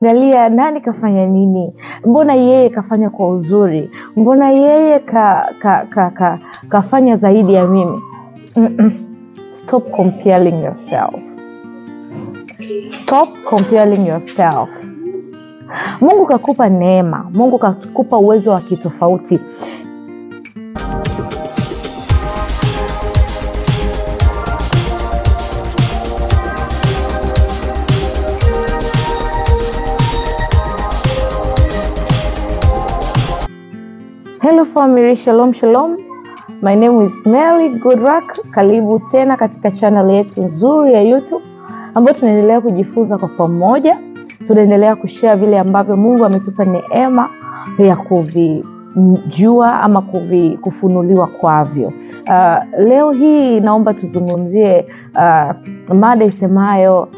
Angalia nani kafanya nini, mbona yeye kafanya kwa uzuri, mbona yeye kafanya zaidi ya mimi. Stop comparing yourself. Stop comparing yourself. Mungu kakupa neema, Mungu kakupa uwezo wa kitofauti. Hello family, shalom shalom. My name is Mary Goodluck. Karibu tena katika channel yetu nzuri ya YouTube ambayo tunaendelea kujifunza kwa pamoja. Tunaendelea kushare vile ambavyo Mungu ametupa neema ya kuvijua ama kufunuliwa kwavyo. Leo hii naomba tuzungumzie mada isemayo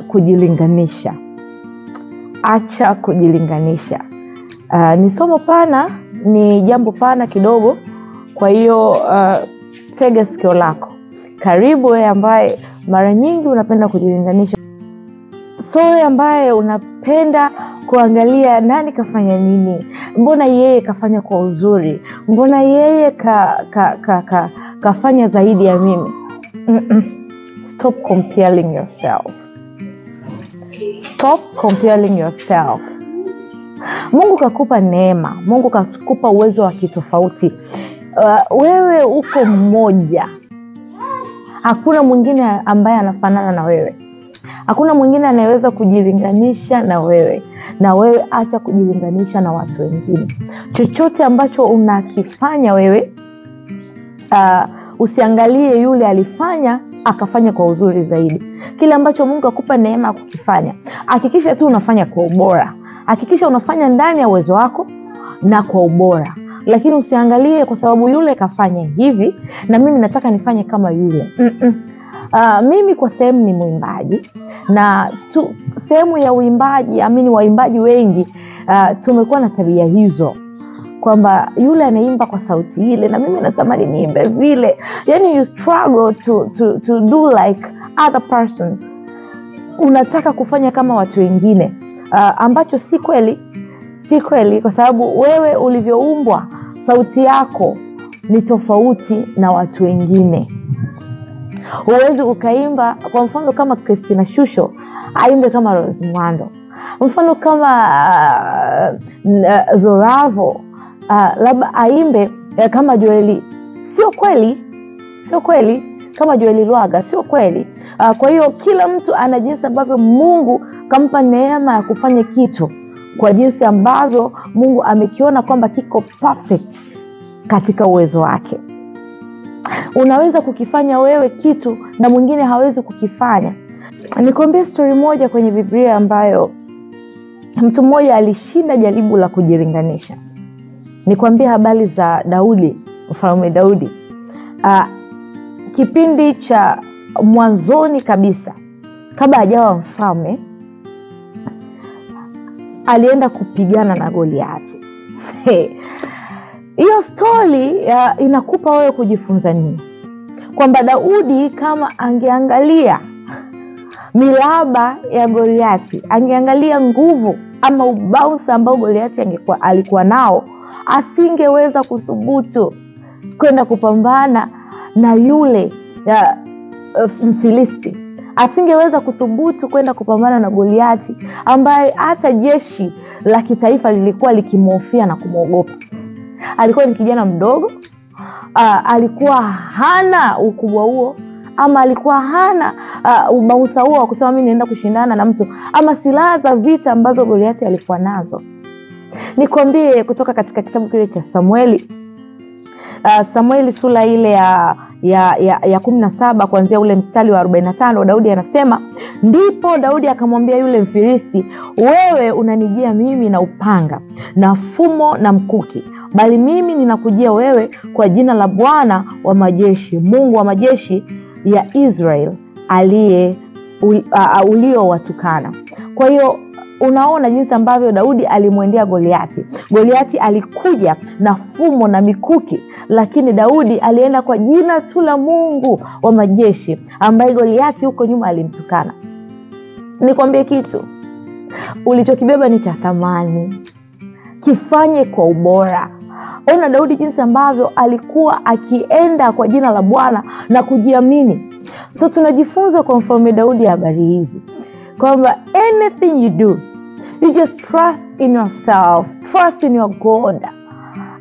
kujilinganisha. Acha kujilinganisha. Ni somo pana, ni jambo pana kidogo, kwa hiyo tega sikio lako. Karibu wewe ambaye mara nyingi unapenda kujilinganisha. So wewe ambaye unapenda kuangalia nani kafanya nini, mbona yeye kafanya kwa uzuri, mbona yeye kafanya zaidi ya mimi. Stop comparing yourself. Stop comparing yourself. Mungu kakupa neema, Mungu kakupa uwezo wa kitofauti. Wewe uko mmoja. Hakuna mwingine ambaye anafanana na wewe. Hakuna mwingine anayeweza kujilinganisha na wewe. Na wewe acha kujilinganisha na watu wengine. Chochote ambacho unakifanya wewe, usiangalie yule alifanya akafanya kwa uzuri zaidi. Kile ambacho Mungu akupa neema kukifanya, hakikisha tu unafanya kwa ubora. Hakikisha unafanya ndani ya uwezo wako na kwa ubora. Lakini usiangalie kwa sababu yule kafanya hivi na mimi nataka nifanye kama yule. Mimi kwa sehemu ni mwimbaji, na sehemu ya uimbaji, amini waimbaji wengi tumekuwa na tabia hizo kwamba yule anaimba kwa sauti ile na mimi natamani niimbe vile. Yani you struggle to do like other persons. Unataka kufanya kama watu wengine. Ambacho si kweli, si kweli, kwa sababu wewe ulivyoumbwa, sauti yako ni tofauti na watu wengine. Huwezi ukaimba kwa mfano kama Christina Shusho aimbe kama Rose Muhando, mfano kama Zoravo labda aimbe kama Joeli. Sio kweli, sio kweli, kama Joeli Lwaga, sio kweli. Kwa hiyo kila mtu ana jinsi ambavyo Mungu kampa neema ya kufanya kitu kwa jinsi ambavyo Mungu amekiona kwamba kiko perfect katika uwezo wake. Unaweza kukifanya wewe kitu na mwingine hawezi kukifanya. Nikwambie story moja kwenye Biblia ambayo mtu mmoja alishinda jaribu la kujilinganisha. Nikwambie habari za Daudi, mfalme Daudi. Kipindi cha mwanzoni kabisa kabla hajawa mfalme, alienda kupigana na Goliati. Hiyo story inakupa wewe kujifunza nini? Kwamba Daudi kama angeangalia milaba ya Goliati, angeangalia nguvu ama ubounce ambao Goliati alikuwa nao, asingeweza kuthubutu kwenda kupambana na yule Mfilisti. Asingeweza kuthubutu kwenda kupambana na Goliati ambaye hata jeshi la kitaifa lilikuwa likimhofia na kumwogopa. Alikuwa ni kijana mdogo, alikuwa hana ukubwa huo, ama alikuwa hana ubausa huo wa kusema mimi naenda kushindana na mtu, ama silaha za vita ambazo Goliati alikuwa nazo. Nikwambie kutoka katika kitabu kile cha Samueli, Samueli sura ile ya 17 kuanzia ule mstari wa 45, Daudi anasema, ndipo Daudi akamwambia yule Mfilisti, wewe unanijia mimi na upanga na fumo na mkuki, bali mimi ninakujia wewe kwa jina la Bwana wa majeshi, Mungu wa majeshi ya Israel aliye uliowatukana. Kwa hiyo unaona jinsi ambavyo Daudi alimwendea Goliati. Goliati alikuja na fumo na mikuki, lakini Daudi alienda kwa jina tu la Mungu wa majeshi ambaye Goliati huko nyuma alimtukana. Nikwambie kitu, Ulichokibeba ni cha thamani, kifanye kwa ubora. Ona Daudi jinsi ambavyo alikuwa akienda kwa jina la Bwana na kujiamini. So tunajifunza kwa Mfalme Daudi habari hizi kwamba anything you do, you just trust in yourself, trust in your God.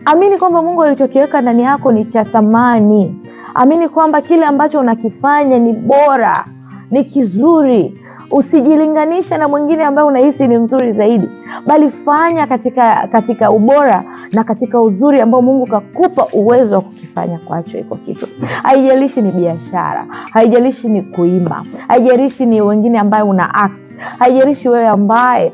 Amini kwamba Mungu alichokiweka ndani yako ni cha thamani. Amini kwamba kile ambacho unakifanya ni bora, ni kizuri. Usijilinganishe na mwingine ambaye unahisi ni mzuri zaidi, bali fanya katika ubora na katika uzuri ambao Mungu kakupa uwezo wa kukifanya kwacho iko kitu. Haijalishi ni biashara, haijalishi ni kuimba, haijalishi ni wengine ambaye una act, haijalishi wewe ambaye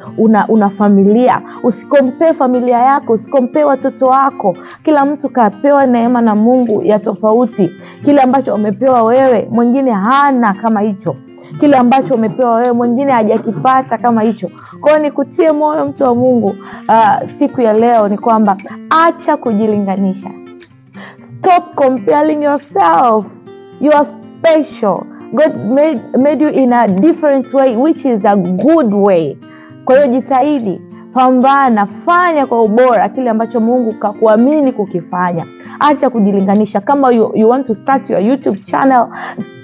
una familia. Usikompe familia yako, usikompe watoto wako. Kila mtu kapewa neema na Mungu ya tofauti. Kile ambacho umepewa wewe, mwingine hana kama hicho. Kile ambacho umepewa wewe, mwingine hajakipata kama hicho. Kwa hiyo nikutie moyo mtu wa Mungu, siku ya leo ni kwamba acha kujilinganisha. Stop comparing yourself. You are special. God made you in a different way, which is a good way. Kwa hiyo jitahidi, pambana, fanya kwa ubora kile ambacho Mungu kakuamini kukifanya. Acha kujilinganisha. Kama you want to start your YouTube channel,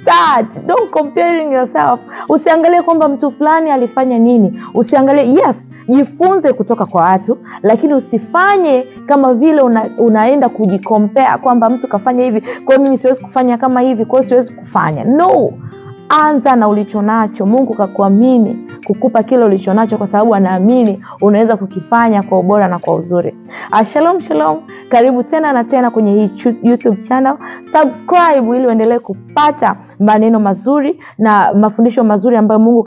start. Don't comparing yourself. Usiangalie kwamba mtu fulani alifanya nini. Usiangalie, yes, jifunze kutoka kwa watu, lakini usifanye kama vile unaenda kujikompea kwamba mtu kafanya hivi, kwa hiyo mimi siwezi kufanya kama hivi, kwa hiyo siwezi kufanya. No. Anza na ulichonacho. Mungu kakuamini kukupa kile ulichonacho kwa sababu anaamini unaweza kukifanya kwa ubora na kwa uzuri. Shalom shalom. Karibu tena na tena kwenye hii YouTube channel. Subscribe ili uendelee kupata maneno mazuri na mafundisho mazuri ambayo Mungu